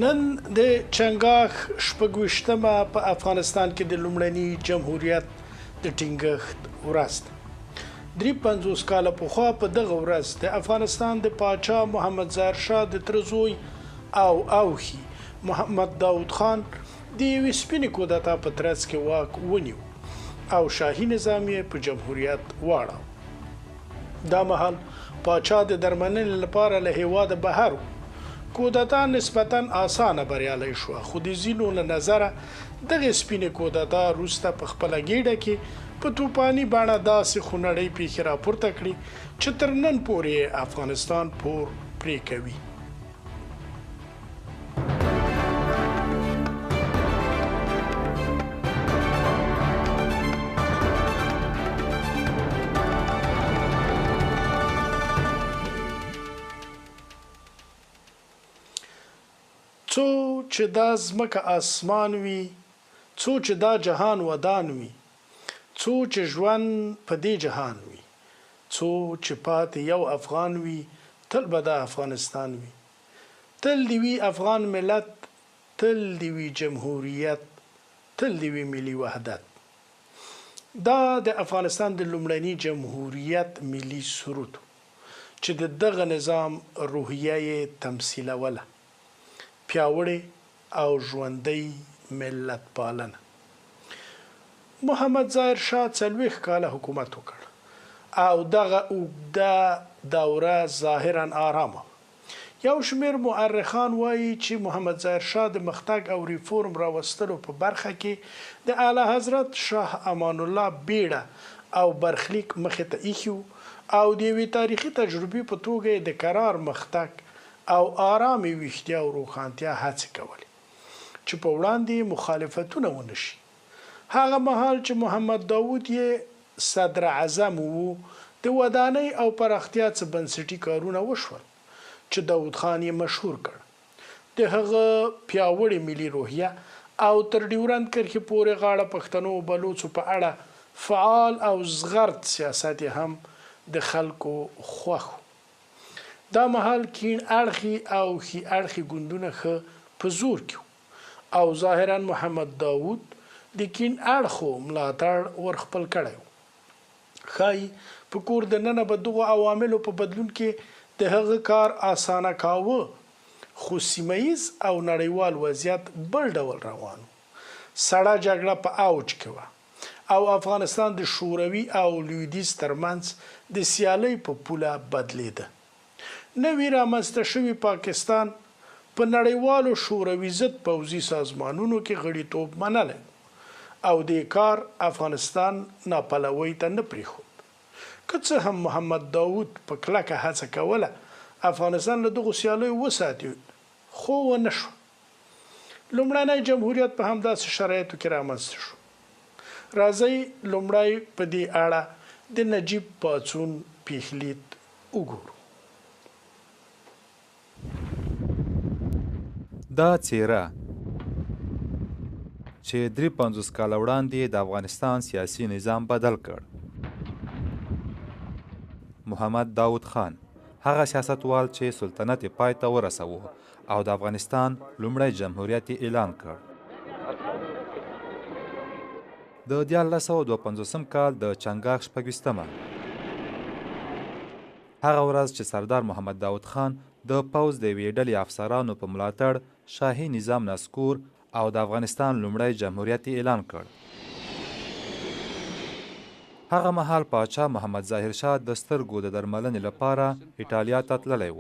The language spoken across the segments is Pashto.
نن د چنګاښ 26مه په افغانستان کې د لومړني جمهوریت د ټینګښت ورځ ده. 53 کاله پخوا په دغه ورځ د افغانستان د پاچا محمد ظاهر شاه د تره زوی او اوښي محمد داود خان د یوې سپینې کودتا په ترڅ کې واک ونیو او شاهي نظام یې په جمهوریت واړاوه. دا مهال پاچا د درملنې لپاره له هېواده بهر و. کودتا نسبتاً اسانه بریالۍ شوه، خو د ځینو له نظره دغې سپینې کودتا روسته په خپله ګېډه کې په توپاني بڼه داسې خونړۍ پېښې راپورته کړې چې تر نن پورې یې افغانستان پور پرې کوي. څو چې دا ځمکه اسمان وي، څو چې دا جهان ودان وي، څو چې ژوند په دې جهان وي، څو چې پاتې یو افغان وي، تل به دا افغانستان وي. تل دې وي افغان ملت، تل دې وي جمهوریت، تل دې وي ملي وحدت. دا د افغانستان د لومړني جمهوریت ملي سرود و، چې د دغه نظام روحیه یې تمثیلوله، پیاوړې او ژوندۍ ملتپالنه. محمد ظاهر شاه 40 کاله حکومت وکړ او دغه اوږده دوره ظاهراً آرامه وه. یو شمېر مؤرخان وايي چې محمد ظاهر شاه د مختګ او ریفورم راوستلو په برخه کې د اعلیحضرت شاه امان الله بیړه او برخلیک مخې ته ایښي وو او د یوې تاریخي تجربې په توګه یې د کرار مختګ او آرامې ویښتیا او روښانتیا هڅې کولې چې په وړاندې یې مخالفتونه ونه شي. هغه مهال چې محمد داود یې صدراعظم وو، د ودانۍ او پراختیا څه بنسټي کارونه وشول چې داود خان یې مشهور کړ. د هغه پیاوړې ملي روحیه او تر ډیورند کرښې پورې غاړه پښتنو او بلوڅو په اړه فعال او زغرد سیاست یې هم د خلکو خوښ و. دا مهال کیڼ اړخي او ښي اړخي ګوندونه ښه په زور کې وو او ظاهراً محمد داود د کیڼ اړخو ملاتړ ور خپل کړی و. ښايي په کور دننه به دغو عواملو په بدلون کې د هغه کار اسانه کاوه، خو سیمه ییز او نړیوال وضعیت بل ډول روان و. سړه جګړه په اوج کې وه او افغانستان د شوروي او لویدیځ ترمنځ د سیالۍ په پوله بدلېده. نوي رامنځته شوي پاکستان په نړیوالو شوروي ضد پوځي سازمانونو کې غړیتوب منلی و او دې کار افغانستان ناپلوۍ ته نه پرېښود. که څه هم محمد داود په کلکه هڅه کوله افغانستان له دغو سیالیو وساتي، خو ونه شوه. لومړنی جمهوریت په همداسې شرایطو کې رامنځته شو. راځئ لومړی په دې اړه د نجیب پاڅون پېښلید وګورو. دا څېره چې 53 کاله وړاندې یې د افغانستان سیاسي نظام بدل کړ. محمد داود خان، هغه سیاستوال چې سلطنت یې پای ته ورسوه او د افغانستان لومړی جمهوریت یې اعلان کړ. د 1352 کال د چنګاښ 26مه، هغه ورځ چې سردار محمد داود خان د پوځ د یوې ډلې افسرانو په ملاتړ شاهي نظام نسکور او د افغانستان لومړی جمهوریت یې اعلان کړ. هغه مهال پاچا محمد ظاهر شاه د سترګو د درملنې لپاره ایټالیا ته تللی و.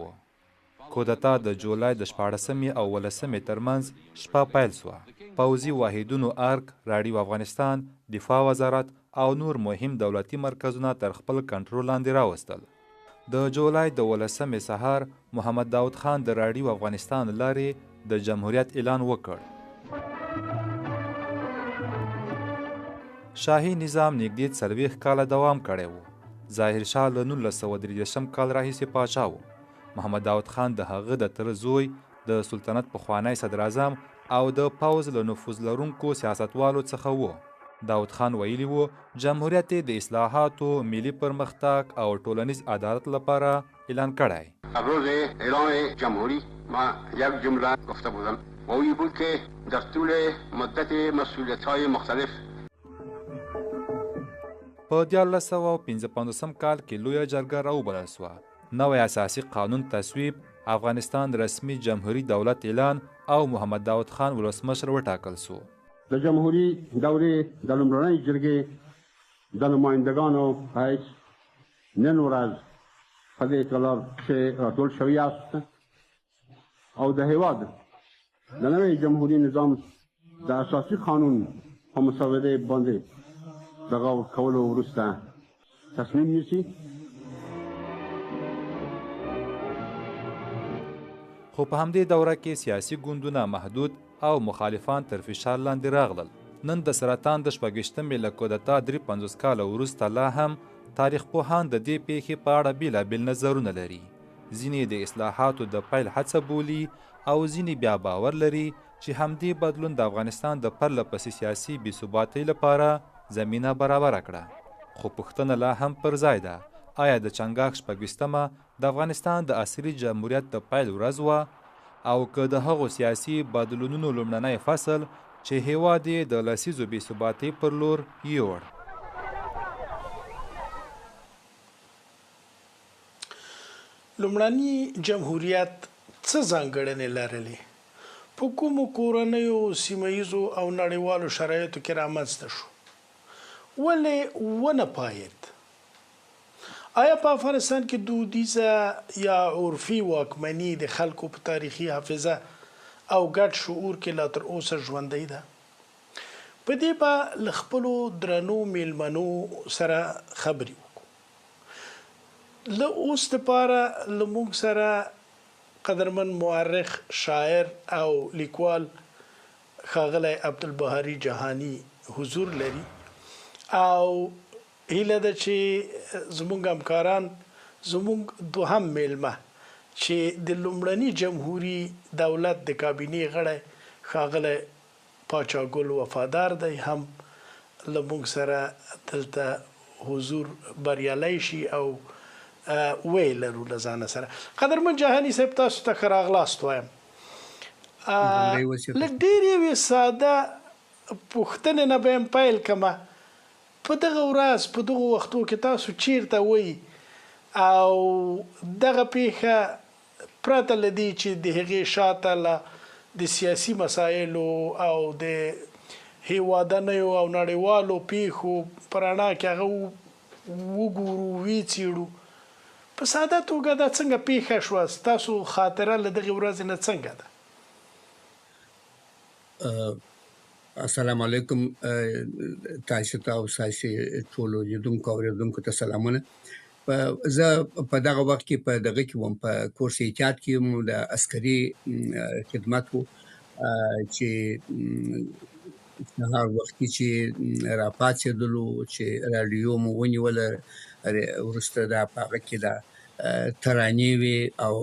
کودتا د جولای د 16مې او 17مې ترمنځ شپه پیل شوه. پوځي واحدونو ارګ، راډیو افغانستان، دفاع وزارت او نور مهم دولتي مرکزونه تر خپل کنټرول لاندې راوستل. د جولای د 17مې سهار محمد داود خان د راډیو افغانستان له لارې د جمهوریت اعلان وکړ. شاهي نظام نږدې 40 کاله دوام کړی و. ظاهر شاه له 1933 کال راهیسې پاچا و. محمد داود خان د هغه د تره زوی، د سلطنت پخوانی صدراعظم او د پوځ له نفوذ لرونکو سیاستوالو څخه و. داود خان ویلي و، جمهوریت یې د اصلاحاتو، ملي پرمختګ او ټولنیز عدالت لپاره اعلان کړی. در روز اعلام جمهوری ما یک جمله گفته بودم و او بود که در طول مدت مسئولیت‌های مختلف. په 1355 کال کې لویه جرګه راوبلل شوه، نوی اساسي قانون تصویب، افغانستان رسمي جمهوري دولت اعلان او محمد داود خان ولسمشر وټاکل شو. د جمهوري دورې د لومړنۍ جرګې د نمایندګانو په حیث نن ورځ په دې تالار کښې راټول شوي یاست او د هیواد د نوي جمهوري نظام د اساسي قانون په مسودې باندې د غور کولو وروسته تصمیم نیسي. خو په همدې دوره کې سیاسي ګوندونه محدود او مخالفان تر فشار لاندې راغلل. نن د سرطان د 26مې له کودتا 53 کاله وروسته لا هم تاریخ پوهان د دې پیښې په اړه بېلابېل نظرونه لري. ځینې د اصلاحاتو د پیل هڅه بولي او ځینې بیا باور لري چې همدې بدلون د افغانستان د پرله پسې سیاسي بې ثباتۍ لپاره زمینه برابره کړه. خو پوښتنه لا هم پر ځای ده، آیا د چنګاښ 26مه د افغانستان د عصري جمهوریت د پیل ورځ وه او که د هغو سیاسي بدلونونو لومړنی فصل چې هیواد یې د لسیزو بې ثباتۍ پر لور یوړ؟ لومړني جمهوریت څه ځانګړنې لرلې؟ په کومو کورنیو، سیمه ییزو او نړیوالو شرایطو کې رامنځته شو؟ ولې ونه پایید؟ آیا په افغانستان کې دودیزه یا عرفي واکمني د خلکو په تاریخي حافظه او ګډ شعور کې لا تر اوسه ژوندۍ ده؟ په دې به له خپلو درنو میلمنو سره خبرې وکړو. له اوس لپاره له موږ سره قدرمن مورخ، شاعر او لیکوال ښاغلی عبدالبهاري جهاني حضور لري او هیله ده چې زموږ همکاران زموږ دوهم میلمه چې د لومړني جمهوري دولت د کابینې غړی ښاغلی پاچا ګل وفادار دی هم له موږ سره دلته حضور بریالی شي او ویې لرو له ځانه سره. قدرمن جهاني صاحب، تاسو ته ښه راغلاست وایم. له ډېرې یوې ساده پوښتنې نه به یم پیل کړم. په دغه ورځ، په دغو وختو کې تاسو چیرته وئ او دغه پیښه پرته له دې چې د هغې شاته له د سیاسي مسایلو او د هیوادنیو او نړیوالو پیښو په رڼا کې هغه وګورو، ویې څېړو، په ساده توګه دا څنګه پیښه شوه؟ ستاسو خاطره له دغې ورځې نه څنګه ده؟ السلام علیکم تاسو ته او تاسو ټولو لیدونکو او اورېدونکو ته سلامونه. زه په دغه وخت کې په دغه کې وم، په کورس احتیاط کې وم، د عسکري خدمت وو چې سهار وختي چې راپاڅېدلو، چې راډیو مو ونیوله، وروسته دا په هغه کې دا ترانې وې او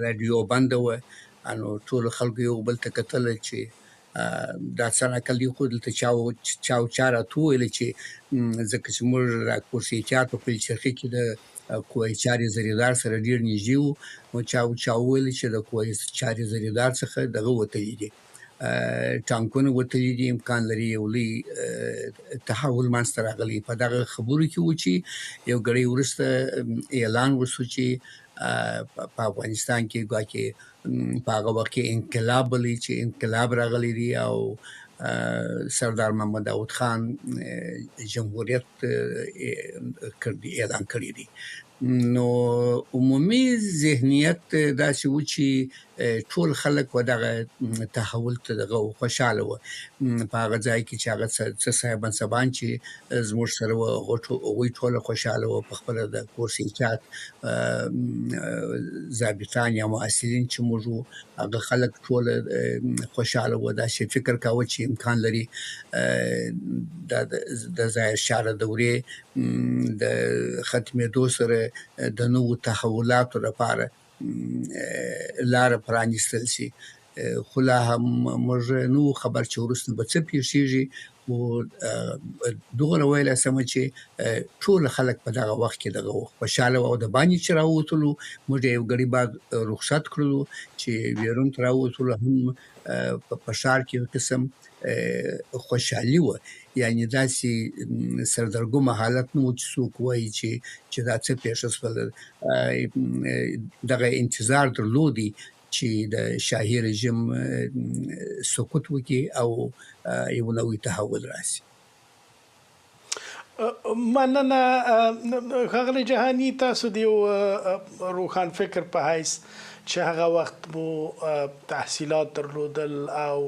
راډیو بنده وه. نو ټولو خلکو یو بل ته کتل چې دا څه نکل دی، خو دلته چا او چا راته وویل چې ځکه چې موږ د کورس احتیاط په پل چرخي کې د قوې چارې زریدار سره ډېر نږدې وو، نو چا او چا وویل چې د قوې چارې زریدار څخه دغه وتلي دي، ټانکونه وتلي دي، امکان لري یو لوی تحول منځته راغلی. په دغه خبرو کې و چې یو ګړی وروسته اعلان وشو چې په افغانستان کې ګواکې په هغه وخت کې انقلاب بلی چې انقلاب راغلی دی او سردار محمد داود خان جمهوریت اعلان کړی دی. نو عمومي ذهنیت داسې و چې ټول خلک و دغه تحول ته دغه خوشحاله و. په هغه ځای کې چې هغه څه صاحب منصبان چې زموږ سره و، هغوی ټوله خوشحاله و. په خپله د کورس احتیاط ضابطان یا محصلین چې موږ وو، هغه خلک ټوله خوشحاله و. داسې فکر کاوه چې امکان لري د ظاهر شاه د دورې د ختمېدو سره د نوو تحولاتو لپاره لاره پرانیستل شي. خو لا هم موږ نه وو خبر چې وروسته به څه پېښېږي، خو دومره ویلی شم چې ټول خلک په دغه وخت کې دغه خوشاله وو او د باندې چې راووتلو، موږ یو ګړی بعد رخصت کړلو چې ویرون ته راووتلو، هم په ښار کې یو قسم خوشحالي وه، یعنې داسې سردرګمه حالت نه و چې څوک وایي چې چې دا څه پېښه شوله. دغه انتظار درلودی چې د شاهي رژیم سقوط وکړي او یو نوی تحول راشي. مننه ښاغلی جهاني، تاسو د یو روښان فکر په حیث چې هغه وخت مو تحصیلات درلودل او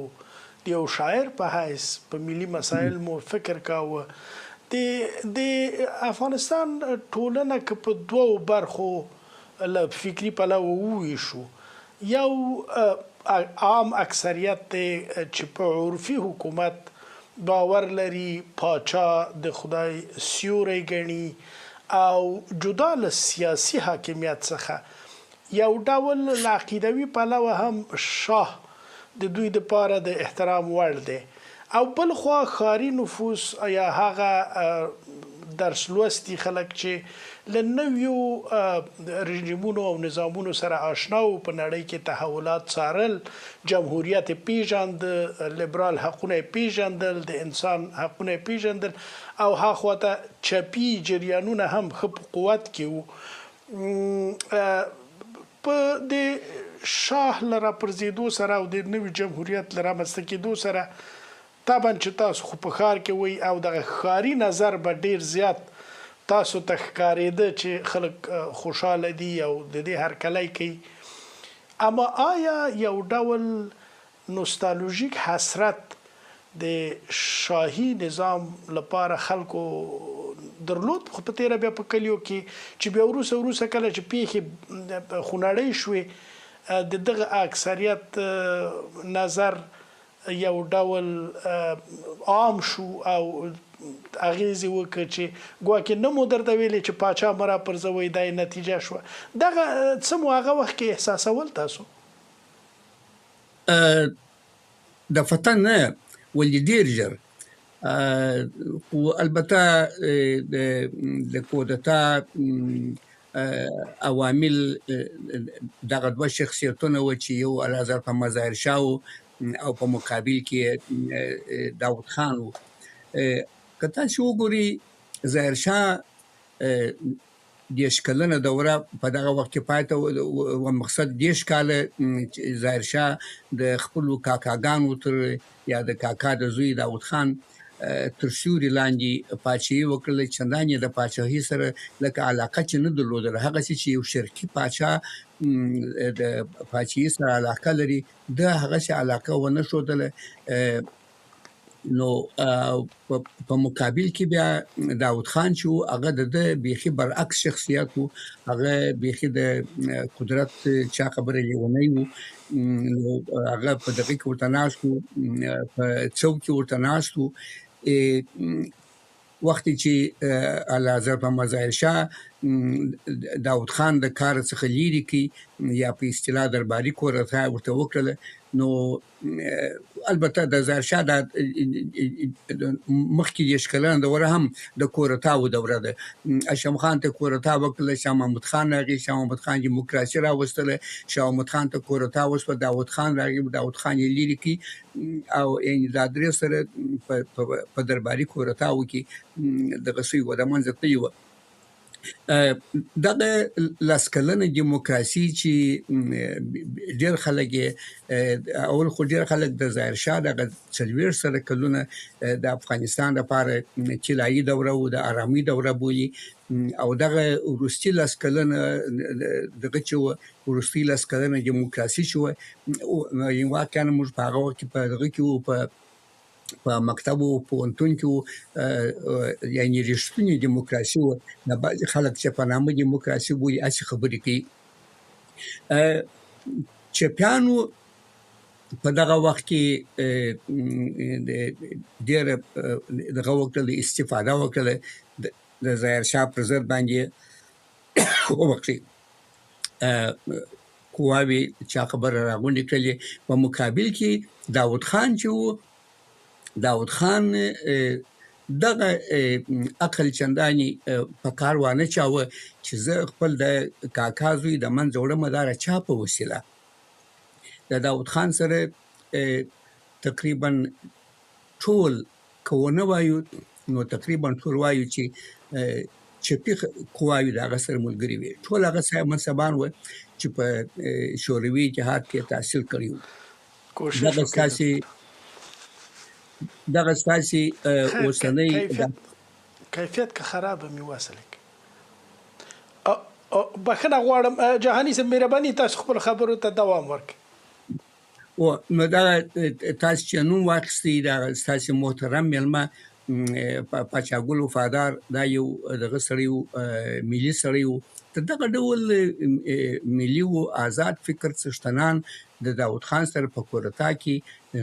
د یو شاعر په حیث په ملي مسایل مو فکر کاوه، د د افغانستان ټولنه که په دوو برخو له فکري پلوه وویشو، یو عام اکثریت دی چې په عرفي حکومت باور لري، پاچا د خدای سیوری ګڼي او جدا له سیاسي حاکمیت څخه یو ډول له عقیدوي پلوه هم شاه د دوی لپاره د احترام وړ دی او بل خوا ښاري نفوس یا هغه درس لوستي خلک چې له نویو رژیمونو او نظامونو سره آشنا وو، په نړۍ کې تحولات څارل، جمهوریت یې پېژاند، لیبرال حقونه یې پېژندل، د انسان حقونه یې پېژندل او هاخوا ته چپي جریانونه هم ښه په قوت کې وو. په د شاه له راپرځېدو سره او د نوي جمهوریت له رامنځته کېدو سره طبعاً چې تاسو خو په ښار کې وئ او دغه ښاري نظر به ډېر زیات تاسو ته ښکارېده چې خلک خوشحاله دي او د دې هرکلی کوي، اما آیا یو ډول نوستالوژیک حسرت د شاهي نظام لپاره خلکو درلود، خو په تېره بیا په کلیو کې چې بیا وروسته وروسته کله چې پېښې خونړۍ شوې د دغه اکثریت نظر یو ډول عام شو او اغېز یې وکړ چې ګواکې نه مو درته ویلې چې پاچا مه راپرځوئ، دا یې نتیجه شوه. دغه څه مو هغه وخت کې احساسول تاسو؟ دفعتاً نه، ولې ډېر ژر. خو البته د کودتا عوامل دغه دوه شخصیتونه و چې یو اعلیحضرت محمد ظاهر شاه و او په مقابل کې داود خان و. که تاسو وګورئ، ظاهر شاه 30 کلنه دوره په دغه وخت کې پای ته و، مقصد 30 کاله ظاهر شاه د خپلو کاکاګانو تر یا د کاکا د زوی داود خان تر سیوري لاندې پاچاهي وکړله، چندان یې د پاچاهي سره لکه علاقه چې نه درلودله، هغسې چې یو شرقي پاچا د پاچاهي سره علاقه لري، ده هغسې علاقه ونه ښودله. نو په مقابل کې بیا داود خان چې و، هغه د ده بیخي برعکس شخصیت و، هغه بیخي د قدرت چا خبره لیونی و، نو هغه په دغه کې ورته ناست و، په څوک کې ورته ناست و. وخت چې اعلیحضرت محمد ظاهر شاه داود خان د کار څخه لیرې کړي یا په اصطلاح درباري کودتا ورته وکړله، نو البته د ظاهر شاه د مخکې 30 کلنه دوره هم د کودتاوو دوره ده. هاشم خان ته کودتا وکړله، شاه محمود خان راغی، شاه محمود خان دیموکراسي راوستله، شاه محمود خان ته کودتا وشوه، داود خان راغی، داود خان یې لیرې کړي او یعنې دا درې سره په درباري کودتاوو کې دغه شوي وه، د منځه تللي وه. دغه لس کلنه دیموکراسي چې ډېر خلک یې اول خو ډېر خلک د ظاهر شاه دغه 40 سره کلونه د افغانستان لپاره طلایي دوره و، د آرامۍ دوره بولي، او دغه وروستي لس کلنه دغه چې وه، وروستۍ لس کلنه دیموکراسي چې وه، واقعا موږ په هغه وخت کې په دغه کې وو، په مکتب او پوهنتون کې وو، یعنې رښتونې دیموکراسي وه. دا بعضې خلک چې په نامه دیموکراسي بولي هسې خبرې کوي. چپیانو په دغه وخت کې ډېره دغه وکړله، استفاده وکړله د ظاهر شاه پر ضد باندې وبخښئ قواوې چا خبره راغونډې کړلې. په مقابل کې داود خان چې وو، داود خان دغه عقل چندانې په کار وانه چاوه چې زه خپل د کاکا زوی د منځه وړم، دا د چا په وسیله. د داود خان سره تقریبا ټول که ونه وایو نو تقریبا ټول وایو چې چپي قواوې د هغه سره ملګري وي. ټول هغه صاحب منصبان و چې په شوروي اتحاد کې تحصیل کړی وو. کوشش دغه وکړئ. ستاسې دغه ستاسې اوسنۍ کیفیت کیفیت که خراب می وصل. بخښنه غواړم جهاني صاحب، مهرباني تاسو خپل خبرو ته دوام ورکړئ. و نو دا تاسو چې نوم واخیستئ، دا ستاسې محترم میلمه پاچا ګل وفادار، دا یو دغه سړی و، ملي سړی و. د دغه ډول ملي و آزاد فکر څښتنان د داود خان سره په کودتا کې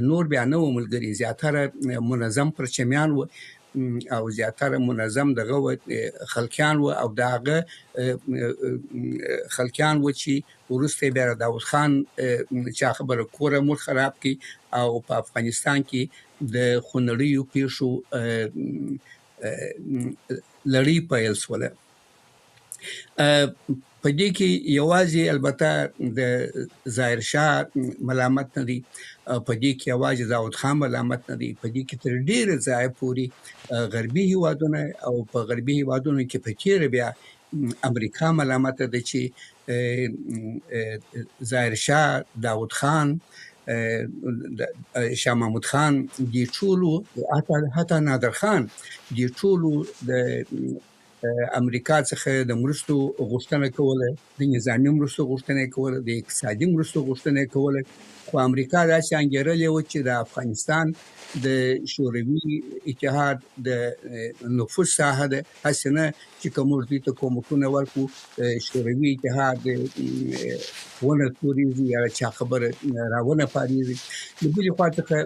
نور بیا نه و ملګري، زیاتره منظم پرچمیان و او زیاتره منظم دغه و خلکیان و، او د هغه خلکیان و چې وروسته بیا داود خان چا خبره کوره مور خراب کړي او په افغانستان کې د خونړیو پیښو لړۍ پیل شوله. په دې کې یوازې البته د ظاهر شاه ملامت نه دی، په دې کې یوازې داود خان ملامت نه دی، په دې کې تر ډېره ځایه پورې غربي هیوادونه او په غربي هیوادونو کې په تېره بیا امریکا ملامت ده چې ظاهر شاه، داود خان، شاه محمود خان، دې ټولو حتی نادر خان، دې ټولو د امریکا څخه د مرستو غوښتنه کوله، د نظامي مرستو غوښتنه کوله، د اقتصادي مرستو غوښتنه کوله. خو امریکا داسې انګېرلې وه چې د افغانستان د شوروي اتحاد د نفوذ ساحه ده، هسې نه چې که موږ دوی ته کومکونه ورکړو شوروي اتحاد ونه تورېږي یا چا خبره راونه پارېږي. له بلې خوا څخه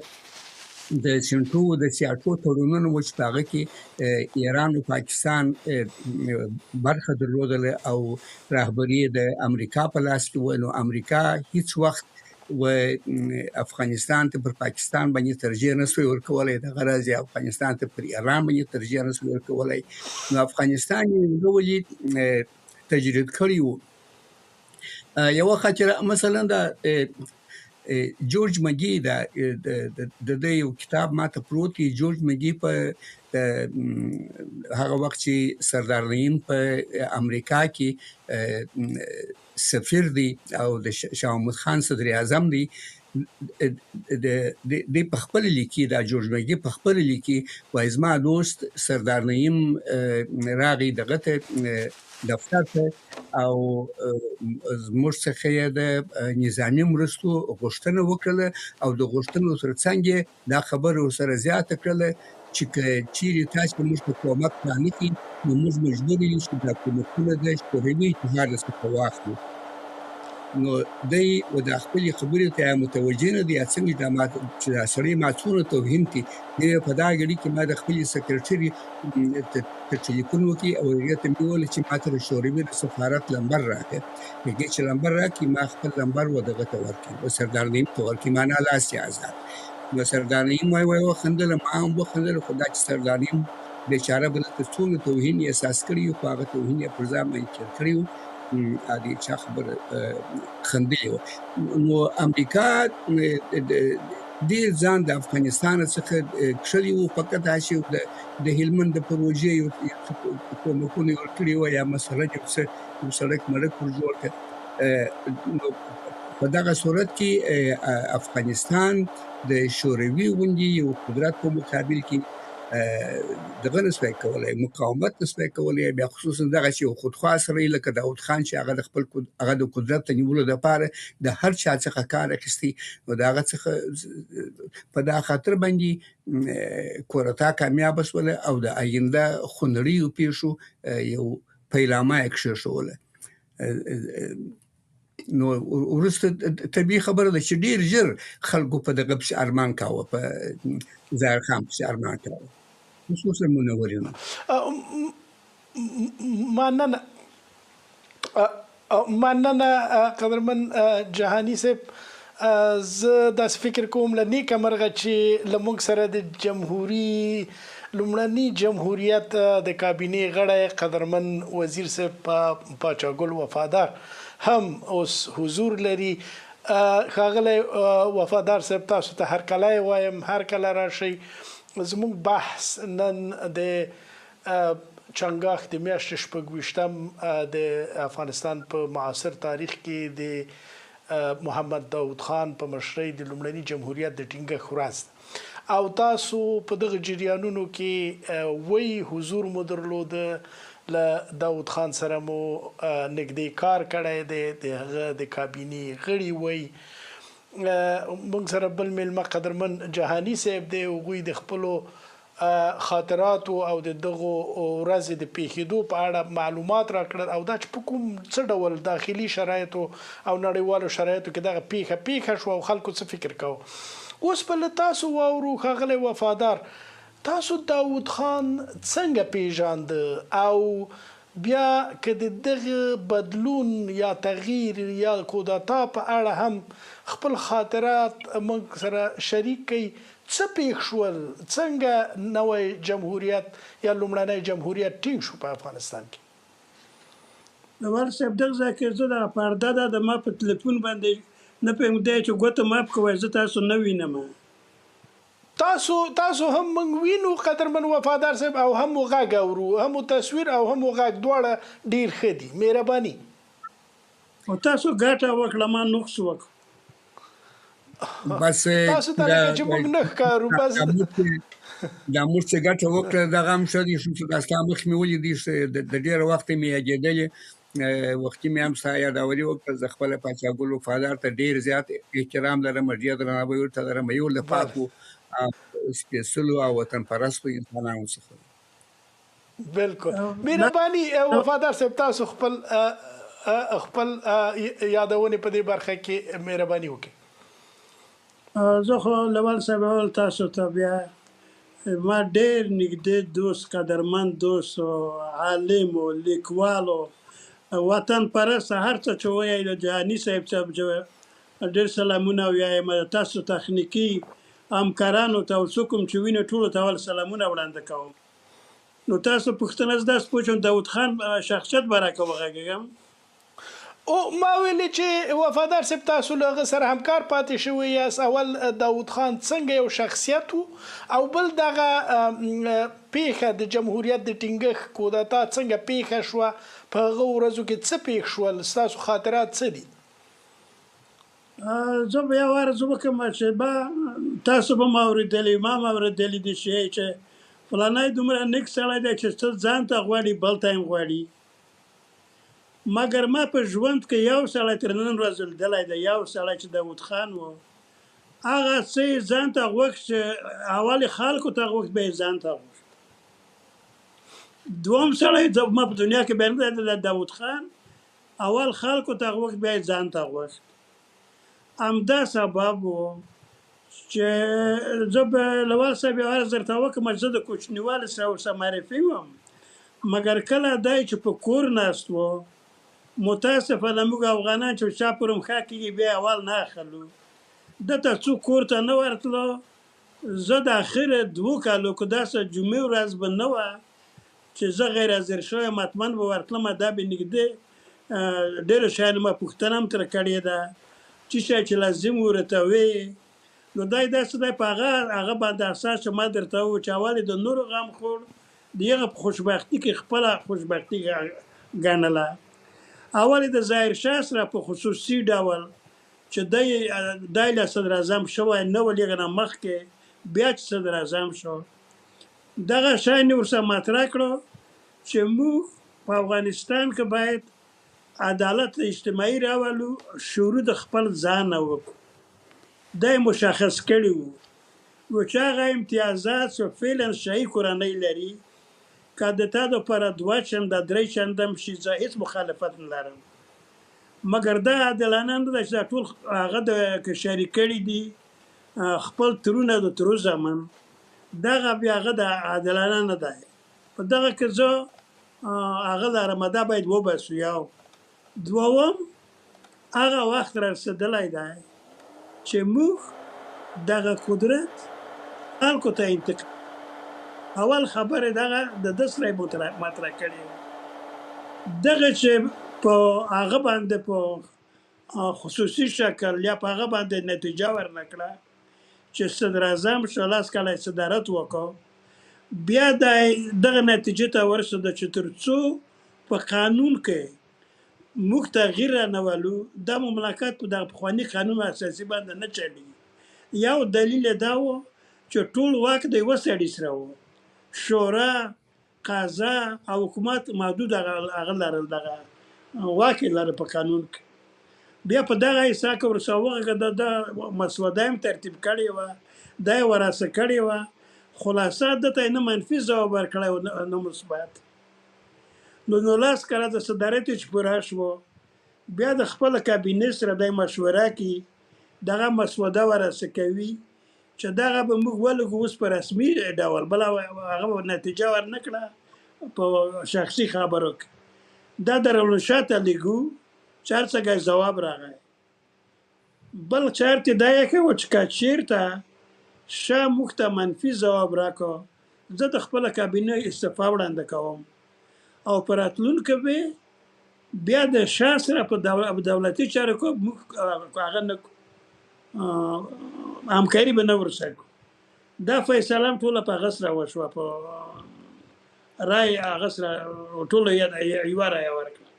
د سنټو د سیاټو تړونونه و چې په هغه کې ایران او پاکستان برخه درلودله او رهبري د امریکا په لاس کې و. نو امریکا هیڅ وخت و افغانستان ته پر پاکستان باندې ترجیح نه شوی ورکولی، دغه راز یې افغانستان ته پر ایران باندې ترجیح نه شوی ورکولی. نو افغانستان یې یو ډول تجرید کړی و. یوه خاطره مثلا دا جورج مګي، دا د ده یو کتاب ماته پروت دی. جورج مګي په هغه وخت چې سردار نعیم په امریکا کې سفیر دی او د شاه محمود خان صدر اعظم دی، دی په خپل لیکي، دا جورج مګي په خپل لیکي، وایي زما دوست سردار نعیم راغی دغه ته دفتر ته او زموږ څخه یې د نظامي مرستو غوښتنه وکړله او د غوښتنو ترڅنګ یې دا خبره ورسره زیاته کړله چې که چیرې تاسې موږ ته کومک رانه کړئ نو موږ مجبور یو چې دا کومکونه د شوروي اتحاد څخه واخلو. نو دی و دا خپلې خبرې ته یا متوجه نه دی یا څنګه دا ما چې دا سړی ما څومره توهین کړي، دی په دا ګړي کې ما د خپلې سکرټري ته ټلیفون وکړي او هغې ته مې وویل چې ما ته د شوروي د سفارت لمبر راکړه. هغې چې لمبر راکړي ما خپل لمبر و دغه ته ورکړي، و سردار نعیم ته ورکړي، معنا لاس یې ازاد. نو سردار نعیم وای وای وخندله، ما هم وخندل، خو دا چې سردار نعیم بېچاره به دلته څومره توهین یې احساس کړی وي، خو هغه توهین یې پر ځان باندې تېر کړی و، دې چا خبره خندلې وه. نو امریکا ډېر ځان د افغانستان څخه کښلی و، فقط هسې د هلمند د پروژې یو څه کومکونه یې ورکړي وه یا مثلا یو څه یو سړک مړک ور جوړ کړ. نو په دغه صورت کې افغانستان د شوروي غوندې یو قدرت په مقابل کې دغه نه سوای کولی، مقاومت نه سوای کولی. بیا خصوصا دغه چې یو خودخواه سړی لکه داود خان چې هغه د خپل هغه د قدرت د نیولو دپاره د هر چا څخه کار اخیستی، نو د هغه څخه په دا خاطر باندې کورتا کامیابه شوله او د آینده خونړیو پیښو یو پیلامه یې کښېښوله. نو وروسته طبیعي خبره ده چې ډېر ژر خلکو په دغه پسې ارمان کاوه، په ظاهر خان پسې ارمان کاوه، خصوصا منورینو. مننه. مننه قدرمن جهاني صاحب. زه داسې فکر کوم له نیکه مرغه چې له موږ سره د جمهوري لومړني جمهوریت د کابینې غړی قدرمن وزیر صاحب پاچا ګل وفادار هم اوس حضور لري. ښاغلی وفادار صاحب، تاسو ته هرکلی وایم، هر کله راشئ. زموږ بحث نن د چنګاښ د میاشتې 26 د افغانستان په معاصر تاریخ کې د محمد داود خان په مشرۍ د لومړني جمهوریت د ټینګښت ورځ ده، او تاسو په دغه جریانونو کې وی حضور مو درلوده، له داود خان سره مو نږدې کار کړی دی، د هغه د کابینې غړي وی. موږ سره بل میلمه قدرمن جهاني صاحب دی، هغوی د خپلو خاطراتو او د دغو ورځې د پیښېدو په اړه معلومات راکړل، او دا چې په کوم څه ډول داخلي شرایطو او نړیوالو شرایطو کې دغه پیښه پیښه شوه او خلکو څه فکر کاوه. اوس به له تاسو واورو ښاغلی وفادار، تاسو داود خان څنګه پیژانده، او بیا که د دغه بدلون یا تغییر یا کودتا په اړه هم خپل خاطرات موږ سره شریک کړئ، څه پیښ شول، څنګه نوی جمهوریت یا لومړنی جمهوریت ټینګ شو په افغانستان کې؟ لوال صاحب، دغه ځای کې زه دغه پرده ده د ما په تلیفون باندې نه پوهېږم دی چې ګوته ماپ کوی، زه تاسو نه وینم. تاسو هم موږ وینو قدرمن وفادار صاحب، او هم مو غږ اورو، هم مو تصویر او هم مو غږ دواړه ډیر ښه دي. مهرباني. او تاسو ګټه وکړه، ما نقص وکړ. بس تاسو ته لکه چې موږ نه ښکارو بس. دا موږ چې ګټه وکړه دغه هم ښه دی چې دا ستا مخ مې ولیدی، د ډېره وخته مې یادېدلې، وختي مې هم ستا یادوري وکړه. زه خپله پاچا ګل وفادار ته ډېر زیات احترام لرم، ډېر درناوی ورته لرم، یو له پاکو سپېڅلو او وطن پرستو انسانانو څخه. بالکل، مهرباني وفادار صاحب، تاسو خپل خپل یادونې په دې برخه کې مهرباني وکړئ. زه خو لوال صاحب اول تاسو ته بیا ما ډېر نږدې دوست، قدرمن دوست، عالم او لیکوال او وطن پرست، هر څه چې وایي د جهاني صاحب صاحب ډېر سلامونه ویایم. تاسو تخنیکي همکارانو ته او څوک هم چې ویني ټولو ته اول سلامونه وړاندې کوم. نو تاسو پوښتنه زه داسې پوه شوم، داود خان شخصیت به راکه وغږېږم. او ما ویلې چې وفادار صاحب تاسو له هغه سره همکار پاتې شوی یاست، اول داود خان څنګه یو شخصیت و، او بل دغه پیښه د جمهوریت د ټینګښت کودتا څنګه پیښه شوه، په هغه ورځو کې څه پیښ شول، ستاسو خاطرات څه دي؟ زه به یو عرض وکړم چې با تاسو به هم اورېدلي، ما هم اورېدلي دي چې فلانی دومره نیک سړی دی چې څه ځان ته غواړي بل ته هم غواړي، مګر ما په ژوند کې یو سړی تر نن ورځې لیدلی دی، یو سړی چې داود خان و، هغه څه یې ځان ته غوښت چې اول یې خلکو ته غوښت، بیا یې ځان ته غوښت. دوم سړی ما په دنیا کې بیا نه دی لیدلی، داود خان اول خلکو ته غوښت، بیا یې ځان ته غوښت. همدا سبب و چې زه به لوال صاحب یو عرض درته وکړم چې زه د کوچنیوالي سره ورسره معرفي وم، مګر کله دی چې په کور ناست و، متاسفانه موږ افغانان چې چا پر هم ښه کېږي بیا اول نه اخلو، ده ته څوک کور ته نه ورتلو. زه د اخر 2 کالو که داسې جمعې ورځ به نه وه چې زه غیر حاضر شوی یم، حتما به ورتلم. دا به نږدې ډېرو شیانو ما پوښتنه هم ترې کړې ده، چې شی چې لازم و راته ویې. نو دی داسې دی په هغه باندې اساس چې ما درته وویل چې اول یې د نورو غم خوړ، د هغه په خوشبختي کې خپله خوشبختي ګڼله. اول یې د ظاهر شاه سره په خصوصي ډول چې دی له صدراعظم شوی نه و، لږ نه مخکې بیا چې صدراعظم شو دغه شی یې ورسره مطرح کړو چې موږ په افغانستان کې باید عدالت اجتماعي راولو، شروع د خپل ځان نه وکړو. دا یې مشخص کړي وو و چې هغه امتیازات چې فعلا شاهي کورنۍ لري، که د تا دپاره 2 چنده 3 چنده هم شي، زه هېڅ مخالفت نه لرم، مګر دا عادلانه نه ده چې دا ټول هغه د که شریک کړي دي خپل ترونه د ترو زامن، دغه بیا هغه د عادلانه نه دی. په دغه کې زه هغه لرم، دا باید وباسو. یو دوم هغه وخت رارسېدلی دی چې موږ دغه قدرت خلکو ته انتقال. اول خبره دغه د ده سره یې مطرح کړې وه، دغه چې په هغه باندې په خصوصي شکل یا په هغه باندې نتیجه ورنه کړه چې صدراعظم شو، لس کاله یې صدارت وکړ، بیا دی دغه نتیجې ته ورسېده چې تر څو په قانون کې موږ تغییر رانه ولو، دا مملکت په دغه پخواني قانون اساسي باندې نه چلېږي. یو دلیل یې دا و چې ټول واک د یوه سړي سره و، شورا، قضا او حکومت محدود هغه لرل، دغه واک یې لره په قانون کې. بیا په دغه حصه کې ورسره وغږېده، دا مسوده یې هم ترتیب کړې وه، دا یې وراسه کړې وه. خلاصه ده ته یې نه منفي ځواب ورکړی او نه مثبت. نو 19 کاله د صدارت یې چې پوره شو، بیا د خپل کابینې سره دی مشوره کوي، دغه مسوده وراسه کوي چې دغه به موږ ولګو اوس په رسمي ډول، بله هغه به نتیجه ورنه کړه په شخصي خبرو کې. دا دارالانشا ته لېږو چې هر څنګه یې ځواب راغی. بل شرط یې دا ایښی و چې که چېرته شاه موږ ته منفي ځواب راکړ، زه د خپله کابینې استعفا وړاندې کوم او په راتلونکي به بیا د شاه سره په دولتي چارو کې موږ هغه نه کوو، همکاري به نه ورسره کوو. دا فیصله هم ټوله په هغه سره وشوه، په رای هغه سره ټولو یوه رایه ورکړه.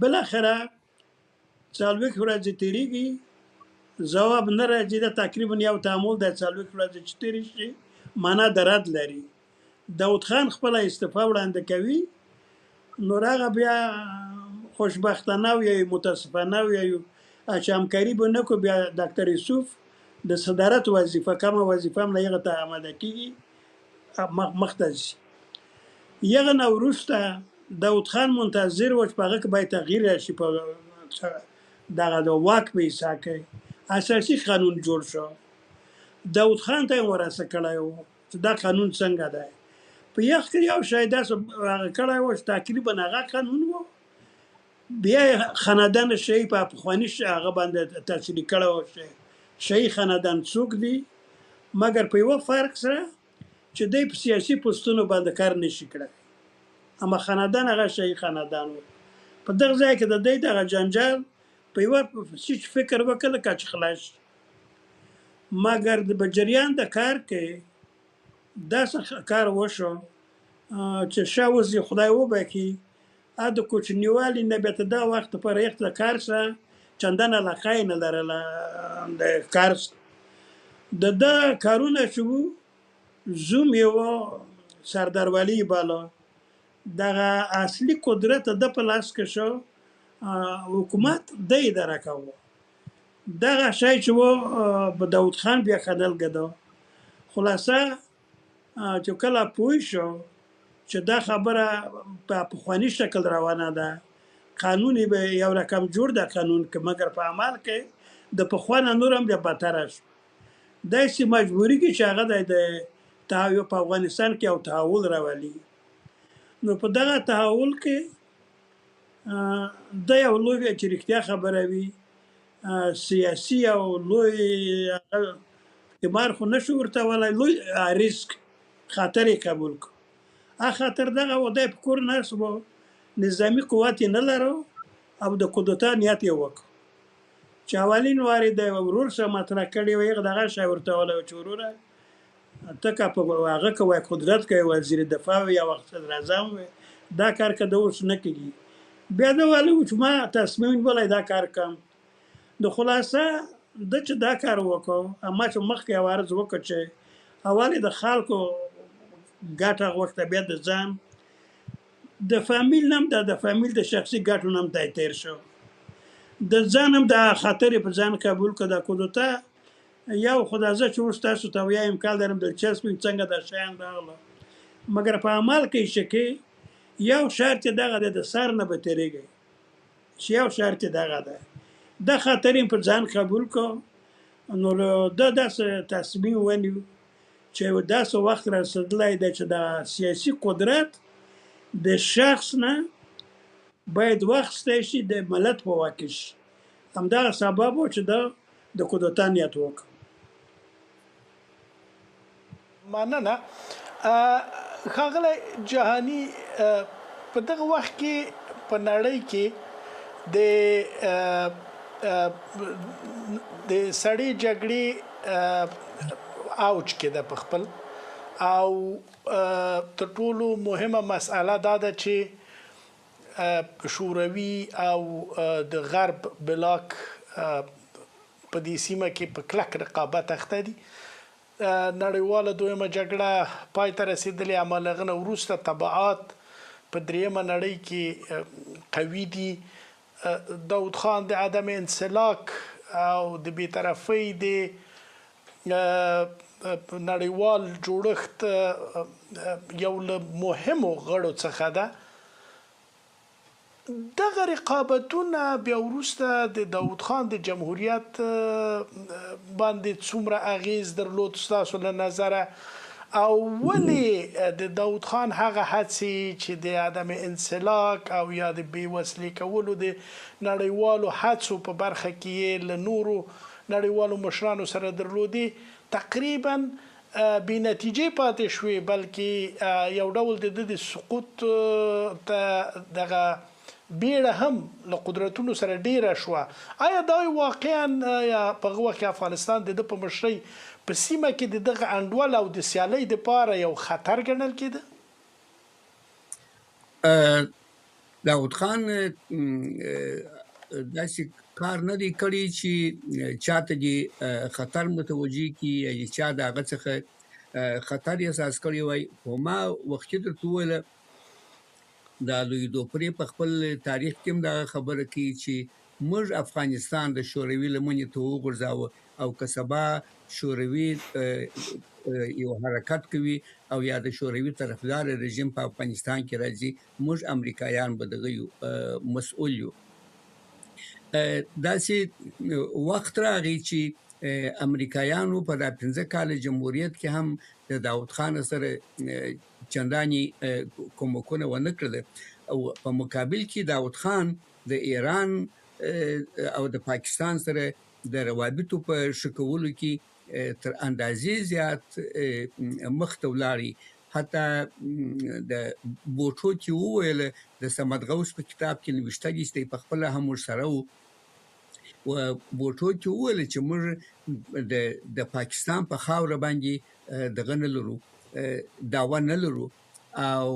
بالاخره 40 ورځې تېرېږي، ځواب نه راځي. دا تقریبا یو تعامل دی، 40 ورځې چې تېرې شي معنا د رد لري. داود خان خپله استعفا وړاندې کوي، نور هغه بیا خوشبختانه ویایو متاسفانه ویایو چې همکاري به نه کړو. بیا ډاکټر یوسف د صدارت وظیفه، کومه وظیفه هم له هغه ته آماده کېږي، مخته ځي. هغه نه وروسته داود خان منتظر و چې په هغه کې باید تغییر راشي، په دغه د واک په حصه کې اساسي قانون جوړ شو. داود خان ته یې ورسه کړی و چې دا قانون څنګه دی. په یخ کې یو شی داسې هغه کړی و چې تقریبا هغه قانون و، بیا یې خاندان شاهي په پخواني هغه باندې تصریح کړی و چې شاهي خاندان څوک دي، مګر په یوه فرق سره چې دی په سیاسي پوستونو باندې کار نشي کړی، اما خاندان هغه شاهي خاندان و. په دغه ځای کې د دی دغه جنجال په یوه څه چې فکر وکړ لکه چې خلاص شي، مګر د جریان د کار کې داسې کار وشو چې شاه اوس یې خدای وبښي، د کوچنیوالي نه بیا تر دغه وخت پورې یخ د کار سره چندان علاقه یې نه لرله. د کار سره د ده کارونه چې وو، زوم یې و سردارولي یې باله، دغه اصلي قدرت د ده په لاس کې شو، حکومت دی اداره کاوه. دغه شی چې و په داود خان بیا ښه نه لګېده. خلاصه چې کله پوه شو چې دا خبره په پخواني شکل روانه ده، قانون یې به یو رقم جوړ ده قانون کې، مګر په عمل کې د پخوا نه نور هم بیا بدتره شو. داسې مجبوري کې چې هغه د په افغانستان کې یو تحول راولي. نو په دغه تحول کې دا یو لوی چې رښتیا خبره وي سیاسي او لوی قمار خو نه شو ورته ویلی، لوی ریسک خطر یې قبول کړ. هغه خطر دغه و، دی په کور ناست و، نظامي قوت یې نه لرو او د کودتا نیت یې وکړ چې اولین وار یې د ورور سره مطرح کړې وه. هغه دغه شی ورته ویلی و چې وروره ته که په هغه کې وای قدرت کوي، وزیر دفاع وي یا وخت صدراعظم وي، دا کار که د اوس نه کېږي. بیا ده ویلي و چې ما تصمیم نیولی دا کار کوم. نو خلاصه ده چې دا کار وکړ، ما چې مخکې یو عرض وکړ چې اول یې د خلکو ګټه غوښته، بیا د ځان د فامیل نم د فامیل د شخصي ګټو نم ته تېر شو، د ځان هم د خطر یې په ځان قبول کړ. دا کودتا یو خو دا زه چې اوس تاسو ته وایم کال لرم دلچسپ یم څنګه دا شیان راغله، مګر په عمل کې چې کې یو شرط یې دغه دی، د سر نه به تېرېږي چې یو شرط یې دغه دی، دا خطر یې په ځان قبول کړ. نو ده داسې تصمیم ونیو چې داسې وخت رسېدلی دی چې دا سیاسي قدرت د شخص نه باید واخیستی شي د ملت په واک کې شي. همدغه سبب و چې ده د کودتا نیت وکړ. مننه ښاغلی جهاني، په دغه وخت کې په نړۍ کې د د سړې جګړې اوج کې ده په خپل او تر ټولو مهمه مسئله دا ده چې شوروي او د غرب بلاک په دې سیمه کې په کلک رقابت اخته دي. نړیواله دویمه جګړه پای ته رسېدلې، اما له هغه نه وروسته تبعات په درېیمه نړۍ کې قوي دي. داود خان د عدم انسلاک او د بې طرفۍ د نړیوال جوړښت یو له مهمو غړو څخه ده. دغه رقابتونه بیا وروسته د داود خان د جمهوریت باندې څومره اغیز درلود ستاسو له نظره او ولې د داود خان هغه هڅې چې د عدم انسلاک او یا د بې وسلې کولو د نړیوالو هڅو په برخه کې یې له نورو نړیوالو مشرانو سره درلودې تقریبا بې نتیجې پاتې شوې، بلکې یو ډول د ده د سقوط ته دغه بیړه هم له قدرتونو سره ډېره شوه. ایا دا واقعا په هغه وخت کې افغانستان د ده په مشرۍ په سیمه کې د دغه انډول او د سیالۍ لپاره یو خطر ګڼل کېده؟ داود خان داسې کار نه دی کړی چې چاته دې خطر متوجه کړي یا دې چا د هغه څخه خطر احساس کړی وای. خو ما وختي درته وویل، دا لوی دوپرې په خپل تاریخ کې هم دغه خبره کوي چې موږ افغانستان د شوروي لمنې ته وغورځاوه او که سبا شوروي یو حرکت کوي او یا د شوروي طرفدار رژیم په افغانستان کې راځي، موږ امریکایان به دغه یو مسؤل یو. داسې وخت راغی چې امریکایانو په دا 5 کاله جمهوریت کې هم د داود خان سره چندانې کومکونه ونه کړل او په مقابل کې داود خان د ایران او د پاکستان سره د روابطو په ښه کولو کې تر اندازې زیات مخته ولاړی. حتی د بوټو کې وویل، د صمد غوث په کتاب کې نوشته دي چې دی په خپله هم ورسره و، بوټو کې وویل چې موږ د پاکستان په خاوره باندې دغه نه لرو، دعوه نه لرو او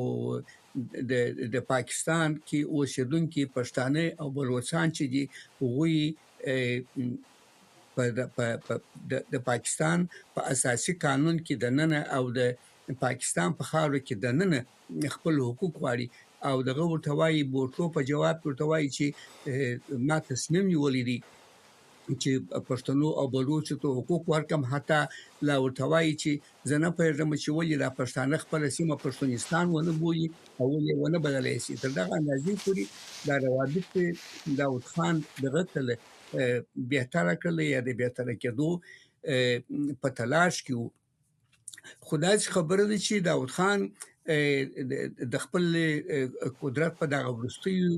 د پاکستان کې اوسېدونکي پښتانه او بلوڅان چې دي هغوی د پاکستان په اساسي قانون کې دننه او د پاکستان په خاوره کې دننه خپل حقوق غواړي. او دغه ورته وایي، بوټو په جواب کې ورته وایي چې ما تصمیم نیولی دی چې پښتنو او بلوڅو ته حقوق ورکړم. حتی لا ورته وایي چې زه نه پوهېږم چې ولې دا پښتانه خپله سیمه پښتونستان ونه بولي او ولې ونه بللی شي. تر دغه اندازې پورې دا روابط داود خان دغه کړل، بهتره کړل یا د بهتره کېدو په تلاش کې و. خو داسې خبره ده چې داود خان د خپل قدرت په دغه وروستیو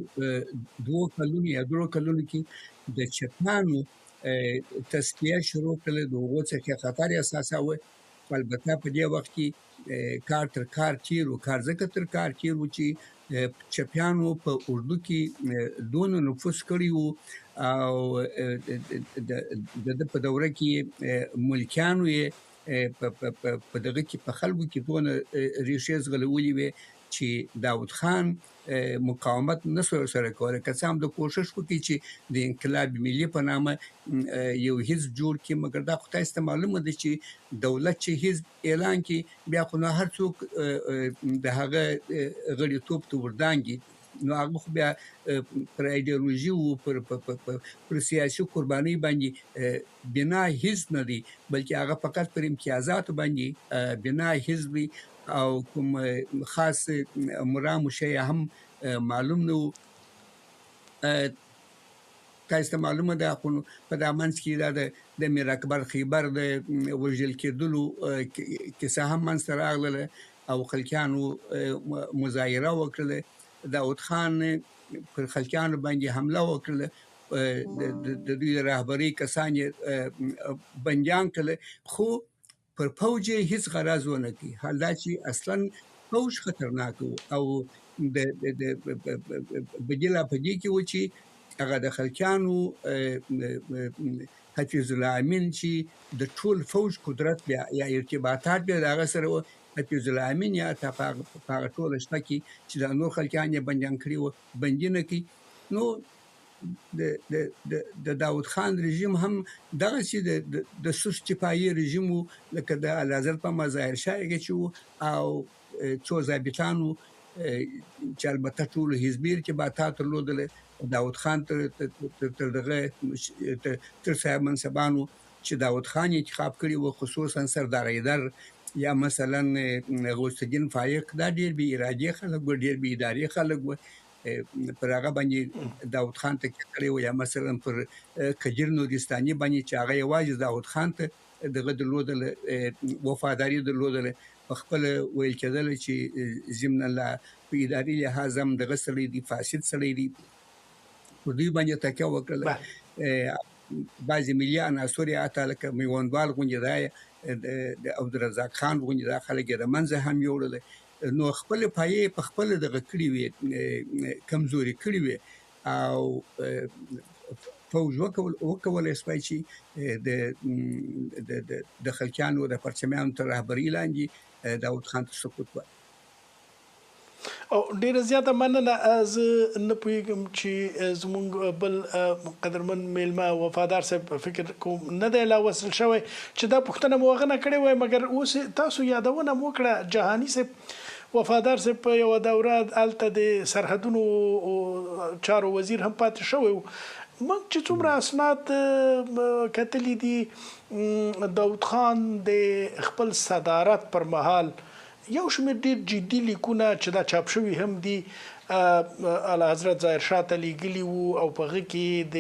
2 کلونو یا 3 کلونو کې د چپانو تصفیه شروع کړله، د هغو څخه خطر احساساوه. خو البته په دې وخت کې کار تر کار تیر و، کار ځکه تر کار تیر و چې چپیانو په اردو کې دونه نفوذ کړی و او د ده په دوره کې ملکیانو یې په دغه کې په خلکو کې دونه ریښې ځغلولې وې چې داود خان مقاومت نه سو سره کولی. که څه هم د کوشش وکړي چې د انقلاب ملي په نامه یو حزب جوړ کړي، مګر دا خو تاسو ته معلومه ده چې دولت چې حزب اعلان کړي بیا خو نو هر څوک د هغه غړیتوب ته وردانګي، نو هغه خو بیا پر ایډیولوژي او پر سیاسي قربانۍ باندې بنا حزب نه دی، بلکې هغه فقط پر امتیازاتو باندې بنا حزب دی او کوم خاص مرام شی هم معلوم نه و. تاسو ته معلومه ده خو په دا منځ کې دا د میر اکبر خیبر د وژل کېدلو کیسه هم منځته راغله او خلکیانو مظاهره وکړله. داود خان پر خلکانو باندې حمله وکړه، د دوی د رهبرۍ کسان یې بندیان کړل، خو پر پوځ یې هیڅ غرض ونه کړ، حال دا چې اصلا پوځ خطرناک و او د د بدیلا په دې کې و چې هغه د خلکانو حفیظ الله امین چې د ټول فوج قدرت بیا یا ارتباطات بیا د هغه سره و، حفیظ الله امین یا حتی په هغه ټوله شپه کې چې دا نور خلکان یې بندیان کړي وو بندي نه کړي. نو د د د د داود خان رژیم هم دغسې د د سست پایې رژیم و، لکه د اعلیحضرت په مظاهر شاه کې چې و او څو ضابطان وو چې البته ټولو حزبي ارتباطات درلودل، داود خان تر تر دغه تر صاحب منصبان وو چې داود خان انتخاب کړي وو، خصوصا سردار حیدر یا مثلا غوث الدین فایق، دا ډیر بې ارادې خلک وو، ډیر بې ادارې خلک وو، پر هغه باندې داود خان ته کړی و، یا مثلا پر قدیر نورستاني باندې چې هغه یوازې داود خان ته دغه درلودله، وفاداري درلودله، په خپله ویل کېدله چې ضمن له په اداري لحاظ هم دغه سړی دی، فاسد سړی دی، پر دوی باندې تکیه وکړله. بعضې ملي عناصر یې حتی لکه میوندوال غوندې دا د عبدالرزاق خان غوندې دا خلک یې د منځه هم یوړل. نو خپلې پایې په خپله دغه کړې وې، کمزورې کړې وې او فوج وکولای شوای چې د د خلکانو د پرچمیانو تر رهبرۍ لاندې داود خان ته سقوط ورکړي. او ډیره زیاته مننه. زه نه پوهیږم چې زمونږ بل قدرمن میلمه وفادار صاحب فکر کوم نه دی لا وصل شوی چې دا پوښتنه مو هغه نه کړې وای، مګر اوس تاسو یادونه مو وکړه جهاني صاحب، وفادار صاحب په یوه دوره هلته د سرحدونو چارو وزیر هم پاتې شوی و. موږ چې څومره اسناد کتلي دي، داود خان د خپل صدارت پر مهال یو شمېر ډېر جدي لیکونه چې دا چاپ شوي هم دي اعلیحضرت ظاهر شاه ته لېږلي وو او په هغه کې د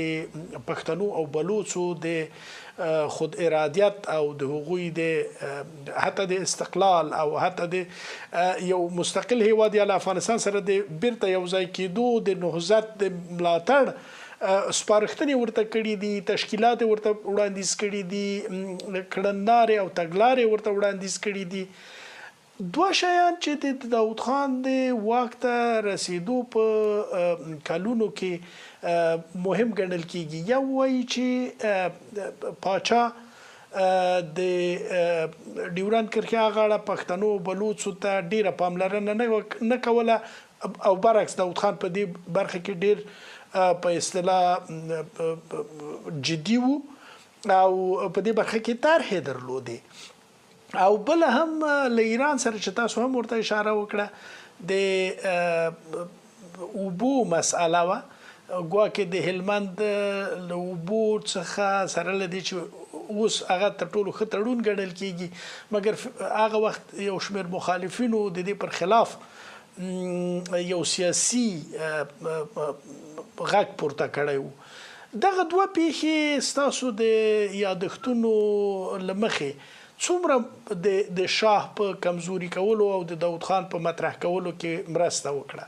پښتنو او بلوڅو د خود ارادیت او د هغوی د حتی د استقلال او حتی د یو مستقل هیواد یا له افغانستان سره د بیرته یو ځای کېدو د نهضت د ملاتړ سپارښتنې ورته کړې دي، تشکیلات یې ورته وړاندیز کړي دي، کړنلارې او تګلارې ورته وړاندیز کړې دي. دوه شیان چې د داود خان د واک ته رسېدو په کلونو کې مهم ګڼل کېږي، یو وایي چې پاچا د ډیورند کرښې هغاړه پښتنو او بلوڅو ته ډېره پاملرنه نه کوله او برعکس داود خان په دې برخه کې ډېر په اصطلاح جدي وو او په دې برخه کې طرحې درلودې. او بل هم له ایران سره چې تاسو هم ورته اشاره وکړه د اوبو مسئله وه، ګواکې د هلمند له اوبو څخه سره له دې چې اوس هغه تر ټولو ښه تړون ګڼل کېږي، مګر هغه وخت یو شمېر مخالفینو د دې پر خلاف یو سیاسي غږ پورته کړی و. دغه دوه پیښې ستاسو د یادښتونو له مخې څومره د شاه په کمزوري کولو او د داود خان په مطرح کولو کې مرسته وکړه؟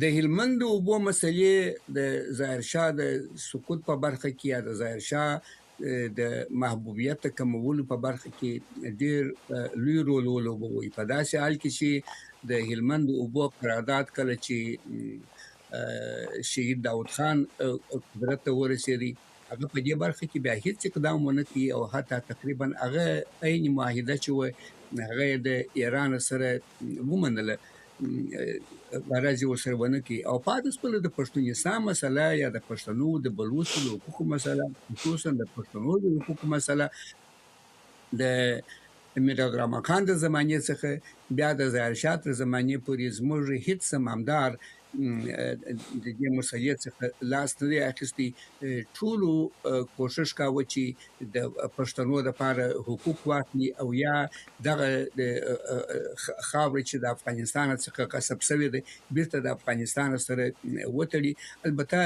د هلمند د اوبو مسئلې د ظاهر شاه د سقوط په برخه کې یا د ظاهر شاه د محبوبیت د کمولو په برخه کې ډیر لوی رول ولوبوي، په داسې حال کې چې د هلمند د اوبو قرارداد کله چې شهید داود خان قدرت ته ورسېدی، هغه په دې برخه کې بیا هیڅ اقدام ونه کړي او حتی تقریبا هغه عین معاهده چې وه هغه یې د ایران سره ومنله، غرض یې ورسره ونه کړي. او پاتې شوله د پښتونستان مسله یا د پښتنو د بلوڅو د حقوقو مسله، خصوصا د پښتنو د حقوقو مسله د امیر عبدالرحمن خان د زمانې څخه بیا د ظاهر شاه تر زمانې پورې زموږ هیڅ زمامدار د دې مسئلې څخه لاس نه دی اخیستی. ټولو کوشش کاوه چې د پښتنو لپاره حقوق واخلي او یا دغه خاوره چې د افغانستان څخه غصب شوې ده بیرته د افغانستان سره وتړي. البته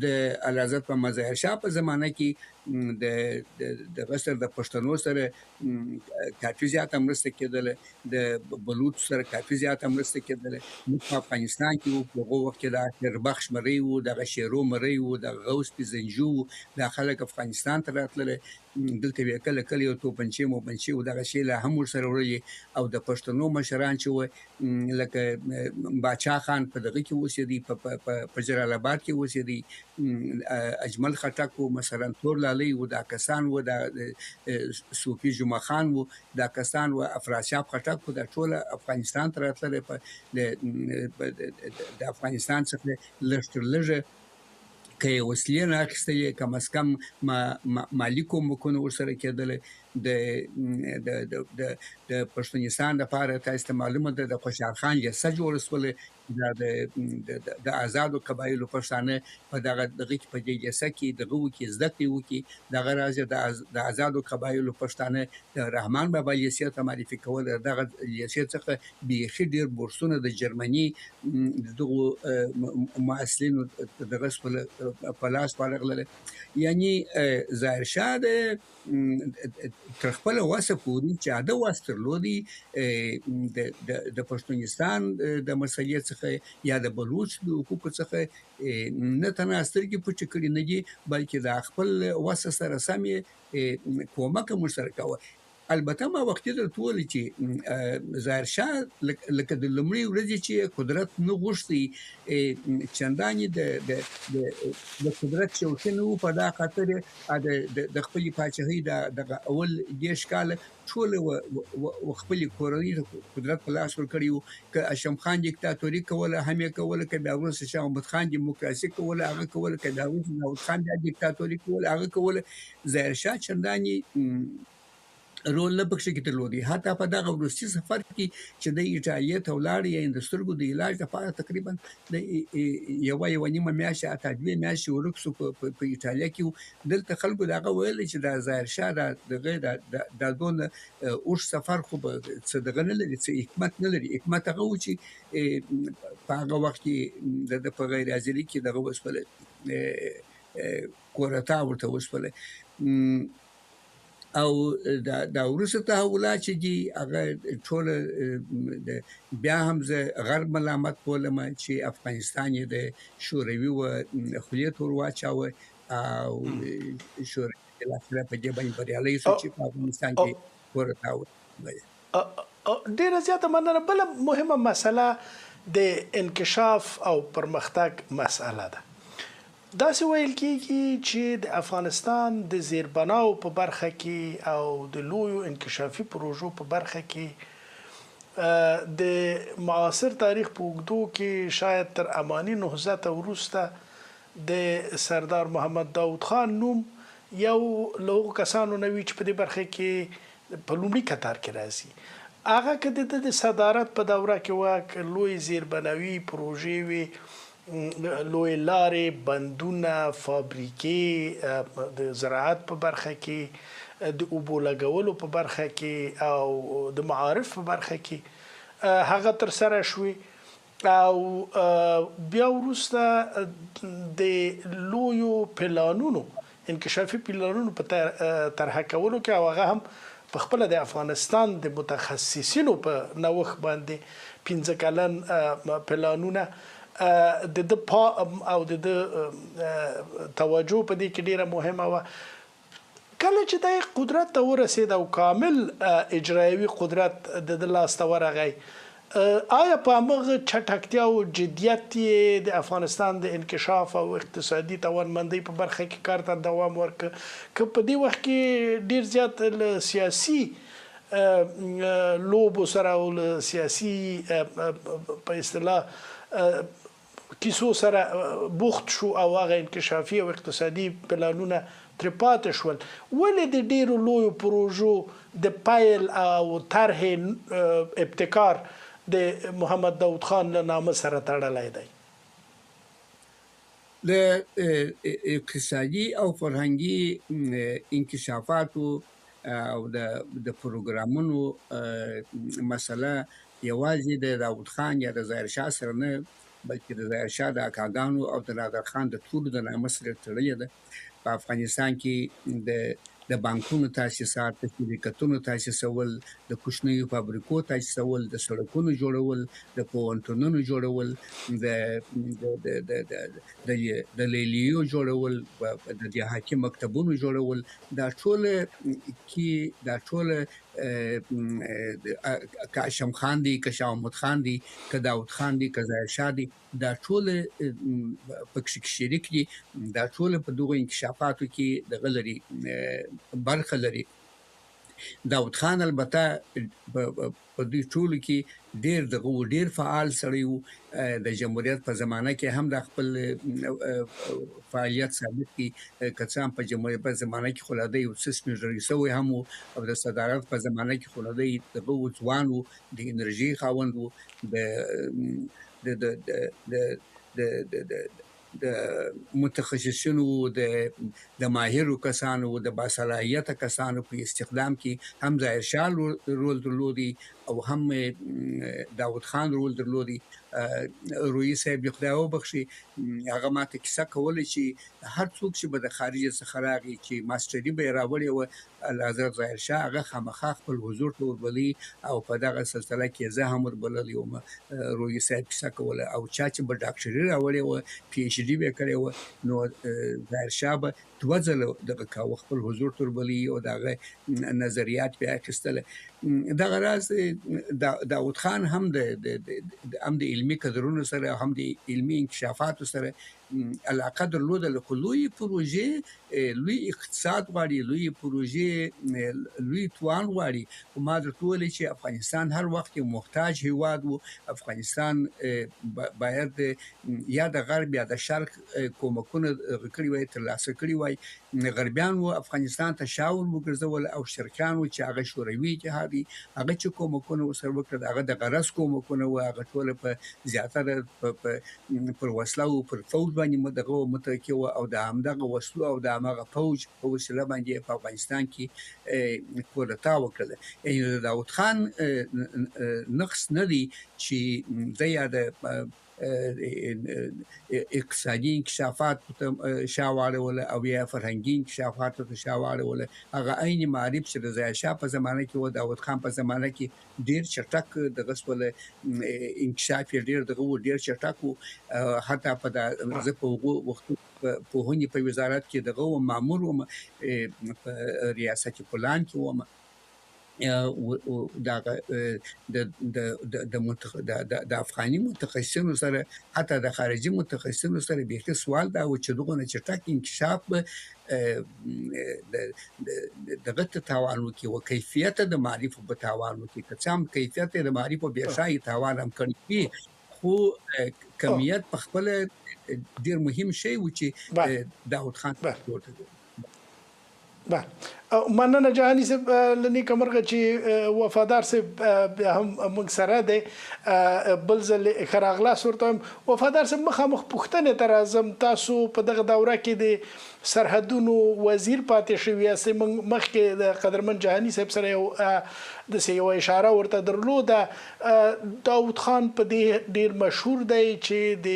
د اعلیحضرت محمد ظاهر شاه په زمانه کې د د غسر د پښتنو سره کافي زیاته مرسته کېدله، د بلوڅ سره کافي زیاته مرسته کېدله. موږ په افغانستان کې وو، په هغو وخت کې دا خیربخش مرۍ وو، دغه شیرو مرۍ وو، دغه غوث پیزنجو وو، دا خلک افغانستان ته راتلله، دلته به یې کله کله یو توپنچې موپنچې و دغه شی لا هم ورسره وړلې. او د پښتنو مشران چې وه لکه باچا خان په دغه کې اوسېدی، په جلال آباد کې اوسېدی، اجمل خټک و مثلا، تور لالی و، دا کسان و، دا صوفي جمعه خان و، دا کسان و، افراسیاب خټک و، دا ټول افغانستان ته راتللی. په د افغانستان څخه لږ تر لږه که یې وسلې نه اخیستلې کم از کم مالي کومکونه ورسره کېدل. د د د د پښتونستان لپاره تاسو ته معلومه ده د خوشحال خان لیسه جوړه شوله، دا د د آزادو قبایلو پښتانه په دغه دغه کې په دې لیسه کې دغه وکړي، زده کړې وکړي. دغه راز د آزادو قبایلو پښتانه د رحمان بابا لیسې ته معرفي کول. دغه لیسې څخه بیخي ډېر بورسونه د جرمني دغو محصلینو دغه سول په لاس ورغلل. یعنی ظاهر شاه د تر خپل وسه پوري چې هغه وس درلودی د د پښتونستان د مسلې څخه یا د بلوچ د حقوقو څخه نه تنها سترګې پټې کړې نه دي، بلکې د خپل وسه سره سم یې کومک هم ورسره کاوه. البته ما وختي درته وویل چې ظاهر شاه لکه د لومړۍ ورځې چې قدرت نه غوښتی، چندانې د د د قدرت شوقي نه و، په دا خاطر د خپلې پاچهۍ دغه اول 30 کاله ټول و خپلې کورنۍ ته قدرت په لاس ورکړی و. که هاشم خان دیکتاتوري کوله هم یې کوله، که بیا وروسته شاه محمود خان دیموکراسي کوله هغه کوله، که بیا وروسته داود خان بیا دیکتاتوري کوله هغه کوله. ظاهر شاه چندانې رول نه پکښې کې درلودی. حتی په دغه وروستي سفر کې چې دی ایټالیا ته ولاړ، یعنې د سترګو د علاج لپاره تقریبا د یوه یوه نیمه میاشت حتی 2 میاشتې ورک شو په ایټالیا کې. دلته خلکو دغه ویل چې دا ظاهر شاه دا دغه دا دونه اوږد سفر خو به څه دغه نه لري، څه حکمت نه لري. حکمت هغه و چې په هغه وخت کې د ده په غیر حاضري کې دغه وسوله، کورتا ورته وسوله. او دا وروسته تحولات چې دي هغه ټول بیا هم زه غرب ملامت بولم چې افغانستان یې د شوروي و خولې ته ور واچاوه او شوروي بالاخره په دې باندې بریالی شو چې په افغانستان کې کورتا وکړي. ډېره زیاته مننه. بله مهمه مسله د انکشاف او پرمختګ مسله ده. داسې ویل کېږي چې د افغانستان د زیربناو په برخه کې او د لویو انکشافي پروژو په برخه کې د معاصر تاریخ په اوږدو کې شاید تر اماني نهضته وروسته د سردار محمد داود خان نوم یو له هغو کسانو نه وي چې په دې برخه کې په لومړي کتار کې راځي. هغه که د ده د صدارت په دوره کې وه، که لویې زیربناوي پروژې وې، لویې لارې، بندونه، فابریکې، د زراعت په برخه کې، د اوبو لګولو په برخه کې او د معارف په برخه کې هغه ترسره شوې. او بیا وروسته د لویو پلانونو، انکشافي پلانونو په طرحه کولو کې، او هغه هم په خپله د افغانستان د متخصصینو په نوښت باندې 5 کلن پلانونه د ده پام او د ده توجه په دې کې ډېره مهمه وه. کله چې دی قدرت ته ورسېد او کامل اجرایوي قدرت د ده لاس ته ورغی، آیا په همغه چټکتیا او جدیت یې د افغانستان د انکشاف او اقتصادي توانمندۍ په برخه کې کار ته دوام ورکړ، که په دې وخت کې ډېر زیات له سیاسي لوبو سره او له سیاسي په اصطلاح کیسو سره بوخت شو او هغه انکشافي او اقتصادي پلانونه ترې پاتې شول؟ ولې د ډېرو لویو پروژو د پیل او طرحې ابتکار د محمد داود خان له نامه سره تړلی دی؟ د اقتصادي او فرهنګي انکشافاتو او د د پروګرامونو مسله یوازې د داود خان یا د ظاهر شاه سره نه، بلکې د ظاهر شاه د اکاګانو او د نادر خان د ټولو د نامه سره تړلې ده. په افغانستان کې د د بانکونو تاسیسات، د شرکتونو تاسیسول، د کوچنیو فابریکو تاسیسول، د سړکونو جوړول، د پوهنتونونو جوړول، د د د د د د لیلیو جوړول، د دیهاتي مکتبونو جوړول، دا ټول کې دا ټول که هاشم خان دی، که شاه محمود خان دی، که داود خان دی، که ظاهر شاه دی، دا ټول پکښې کې شریک دي. دا ټول په دغو انکشافاتو کې دغه لري، برخه لري. داود خان البته په دوی ټولو کې ډیر دغه و، ډیر فعال سړی و. د جمهوریت په زمانه کې هم د خپل فعالیت ثابت کړي. که څه هم په جمهوریت په زمانه کې خو لا دی یو څه سپین شوی هم و، او د صدارت په زمانه کې خو لا دی دغه و، ځوان و، د انرژي خاوند و، د د د د د د د د متخصصینو، د د ماهرو کسانو، د باصلاحیته کسانو په استخدام کې هم ظاهر شاه رول درلودي او هم داود خان رول درلودي. روحي صاحب دې خدای وبخښي، هغه ماته کیسه کوله چې هر څوک چې به د خارج څخه راغی چې ماسټري به یې راوړې وه، حضرت ظاهر شاه هغه خامخا خپل حضور ته وربلي او په دغه سلسله کې زه هم وربللی وم. روحي صاحب کیسه کوله، او چا چې به ډاکټري راوړې وه، پي ایچ ډي به یې کړې وه، نو ظاهر شاه به دوه ځله دغه کاوه، خپل حضور ته وربلي او د هغه نظریات به اخیستله. دغه راز داود خان هم د هم د علمي کدرونو سره، هم د علمي انکشافاتو سره علاقه درلوده، خو لوی پروژې لوی اقتصاد غواړي، لوی پروژې لوی توان غواړي. خو ما درته وویل چې افغانستان هر وخت یو محتاج هیواد و. افغانستان باید یا د غرب یا د شرق کومکونه کړي وای، ترلاسه کړي وای. غربیان وو افغانستان ته شا ور وګرځول، او شرقیان وو چې هغه شوروي اتحاد دی، هغه چې کومکونه ورسره وکړل هغه د غرض کومکونه وو. هغه ټول په زیاتره پر وسله او پر فوج باندې دغه متکي وو، او د همدغه وسلو او د هماغه فوج په وسیله باندې په افغانستان کې کودتا وکړه. یعنی د داود خان نقص نه دی چې د یا د اقتصادي انکشافات ته شا واړوله او یا فرهنګي انکشافاتو ته شا واړوله. هغه عین معارف چې د ظاهر شاه په زمانه کې و، داود خان په زمانه کې ډیر چټک دغه سول، انکشاف یې ډیر دغه و، ډیر چټک و. حتی په زه په هغو وختونو پوهنې په وزارت کې دغه وم، مامور وم، په ریاست پلان کې وم. دغه د د د د افغاني متخصصینو سره، حتی د خارجي متخصصینو سره بیخي سوال دا و چې دغه نه چټک انکشاف به دغه ته تاوان وکړي او کیفیت د معارف به تاوان وکړي. که څه هم کیفیت د معارف بې ښایي تاوان هم کړی وي، خو کمیت په خپله ډیر مهم شی و چې داود خان جوړ کړ. بله، مننه جهاني صاحب. له نیکه مرغه چې وفادار صاحب بیا هم موږ سره دی، بل ځل ښه راغلاست ورته وایم. وفادار صاحب، مخامخ پوښتنې ته راځم. تاسو په دغه دوره کې د سرحدونو وزیر پاتې شوي یاست. موږ مخکې د قدرمن جهاني صاحب سره یو داسې یوه اشاره ورته درلوده. داود خان په دې ډیر مشهور دی چې د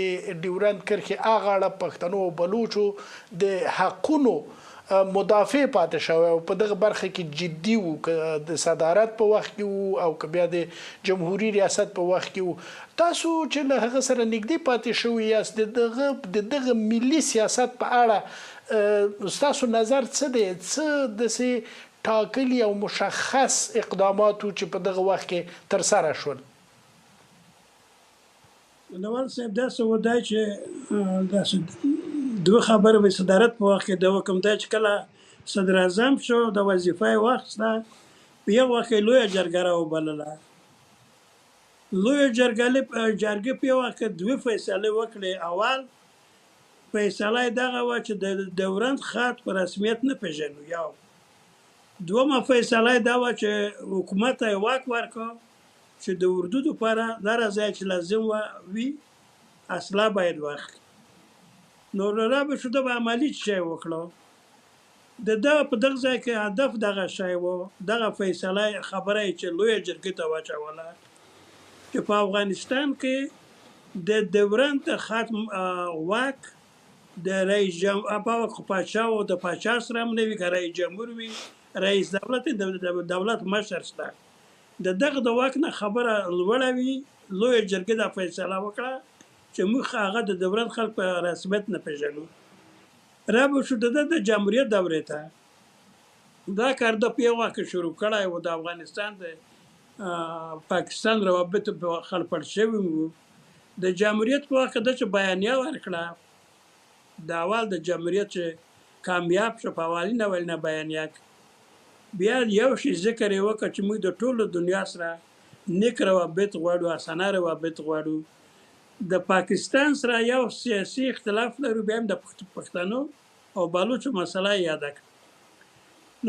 ډیورند کرښې اغاړه پښتنو او بلوچو د حقونو مدافع پاتې شوی او په دغه برخه کې جدي وو، که د صدارت په وخت کې وو او که بیا د جمهوري ریاست په وخت کې وو. تاسو چې له هغه سره نږدې پاتې شوي یاست، د دغه ملي سیاست په اړه ستاسو نظر څه دی؟ څه داسې ټاکلي او مشخص اقدامات وو چې په دغه وخت کې ترسره شول؟ نوال صاحب، داسې و دی چې داسې دوه خبرې به صدارت په وخت کې د وکم دی چې کله صدراعظم شو، د وظیفه یې واخیسته، په یو وخت کې لویه جرګه راوبلله. لویه جرګې په یو وخت کې دوه فیصلې وکړې. اول فیصله یې دغه وه چې د ډیورند خط په رسمیت نه پېژنو، یو. دومه فیصله یې دا وه چې حکومت ته یې واک ورکړ چې د اردو لپاره هر ځای چې لازم وي اسلحه باید واخلي. نو را به شو، ده به عملي څه شی وکړو. د ده په دغه ځای کې هدف دغه شی و، دغه فیصله خبره یې چې لویه جرګې ته واچوله چې په افغانستان کې د ډیورند د خط واک د رئیس جمهور په وخت پاچا و، د پاچا سره هم نه وي، که رئیس جمهور وي، رئیس دولت، د دولت مشر شته، د دغه د واک نه خبره لوړه وي. لویه جرګه دا فیصله وکړه چې موږ هغه د ډیورند خلک په رسمیت نه پېژنو. را به شو د ده د جمهوریت دورې ته، دا کار ده په یو وخت کې شروع کړی و. د افغانستان د پاکستان روابط په خړپړ شوي وو. د جمهوریت په وخت کې ده چې بیانیه ورکړه، د اول د جمهوریت چې کامیاب شو په اولینه اولینه بیانیه کې بیا یو شي ذکر یې وکړ چې موږ د ټولو دنیا سره نیک روابط غواړو، حسنه روابط غواړو، د پاکستان سره یو سیاسي اختلاف لرو. بیا هم د پښتنو او بلوچو مسله یې یاده کړه.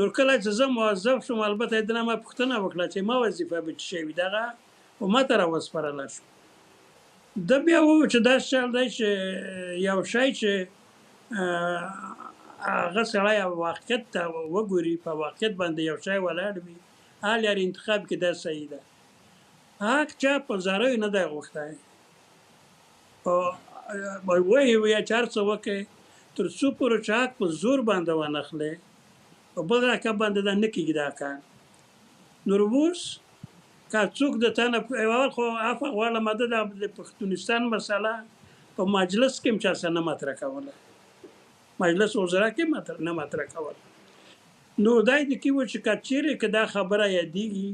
نور کله چې زه موظف شوم، البته یې دنه ما پوښتنه وکړه چې ما وظیفه به څه شی وي، دغه خو ما ته راوسپارله شو. ده بیا وویل چې داسې چل دی چې یو شی چې هغه سړی واقعیت ته وګوري، په واقعیت باندې یو شی ولاړ وي، حال یار انتخاب کې دا صحیح ده. حق چا په زاریو نه دی غوښتی، په وایي وي چې هر څه وکړي تر څو پورې چې حق په زور باندې وانخلې، په بل رقم باندې دا نه کېږي دا کار. نور اوس که څوک د تا نه اول خو عفوه غواړم، د پښتونستان مسله په مجلس کې هم چا سره نه مطرح کوله، مجلس وزرا کې نه مطرح کوله. نو دا یې د کې و چې که چېرې که دا خبره یادېږي،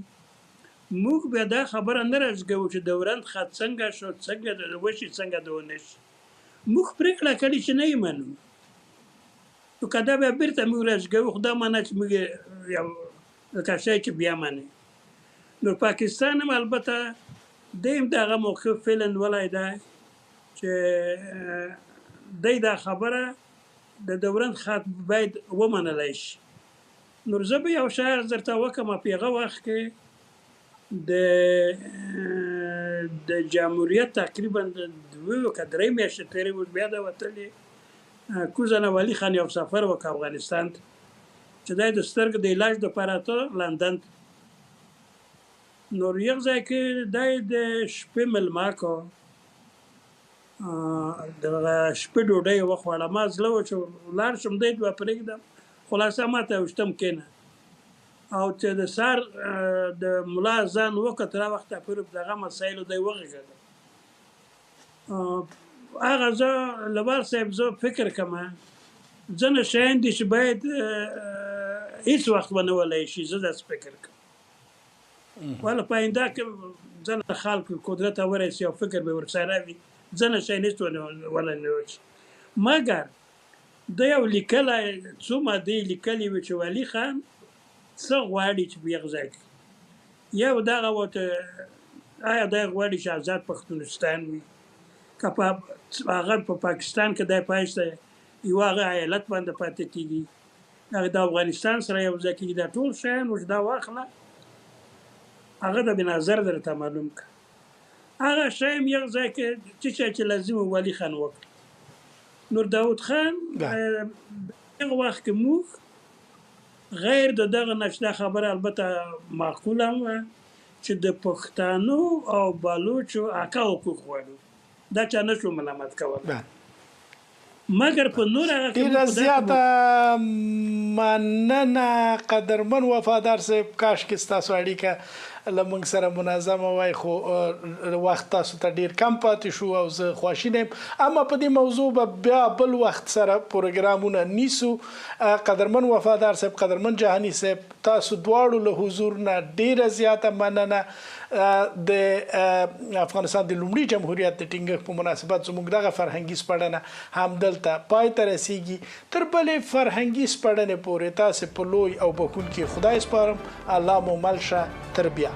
موږ بیا دا خبره نه راځګوو چې ډیورند خط څنګه شو، څنګه د وشي، څنګه د ونه شي. موږ پرېکړه کړې چې نه یې منو. نو که دا بیا بېرته موږ راځګوو، خو دا معنا چې موږ یو لکه شی چې بیا منې. نو پاکستان هم البته دی هم دغه موقف فعلا ولی دی چې دی دا خبره د ډیورند خط باید ومنلی شي. نور زه به یو شی عرض درته وکړم، په هغه وخت کې د جمهوریت تقریبا دوه که درې میاشتې تېرې وې، بیا د وتلې کوزه نه ولي خان یو سفر وکړ افغانستان ته، چې دی د سترګو د علاج دپاره ته لندن ته. نور یو ځای کې دی د شپې مېلمه کړ، دغه شپې ډوډۍ یې وخوړه. ما زړه و چې ولاړ شم، دی به پرېږدم، خلاصه ما ته وشتم کښېنه. او چې د سهار د ملا ځان وکړ، تر هغه وخته پورې په دغه مسایلو دی وغږېده. هغه زه لوال صاحب زه فکر کوم ځینې شیان دي چې باید هیڅ وخت ونه ولای شي، زه داسې فکر کوم. وله په آینده کې ځینې خلک قدرت ته ورسي او فکر به ورسره وي، ځینې شیان هیڅ ونه نه شي. مګر ده یو لیکلی څو مادې لیکلې وې چې ولي خان څه غواړي چې په یو ځای کې یو دغه و چې آیا دی غواړي چې آزاد پښتونستان وي، که په هغه په پاکستان کې دی پایسته یو هغه ایالت باندې پاتې کېږي، هغه د افغانستان سره یو ځای کېږي. دا ټول شیان و چې دا واخله هغه د نظر درته معلوم کړه. هغه شی هم یو ځای کې څه شی چې لازم و ولي خان وکړ. نور داود خان هغه وخت کې موږ غیر د دغه نه چې دا خبره البته معقوله هم وه چې د پښتنو او بلوچو حقه حقوق غواړو، دا چا نه شو ملامت کولی. مګر په نور هغه کې ډیره زیاته مننه قدرمن وفادار صاحب، کاش کې ستاسو اړیکه له موږ سره منظمه وای، خو وخت تاسو ته ډیر کم پاتې شو او زه خواشینی یم. اما په دې موضوع به بیا بل وخت سره پروګرامونه نیسو. قدرمن وفادار صاحب، قدرمن جهاني صاحب، تاسو دواړو له حضور نه ډیره زیاته مننه. د افغانستان د لومړي جمهوریت د ټینګښت په مناسبت زموږ دغه فرهنګي سپړنه همدلته پای ته رسیږي. تر بلې فرهنګي سپړنې پورې تاسې په لوی او بښونکي خدای سپارم. الله مو مل شه. تر بیا.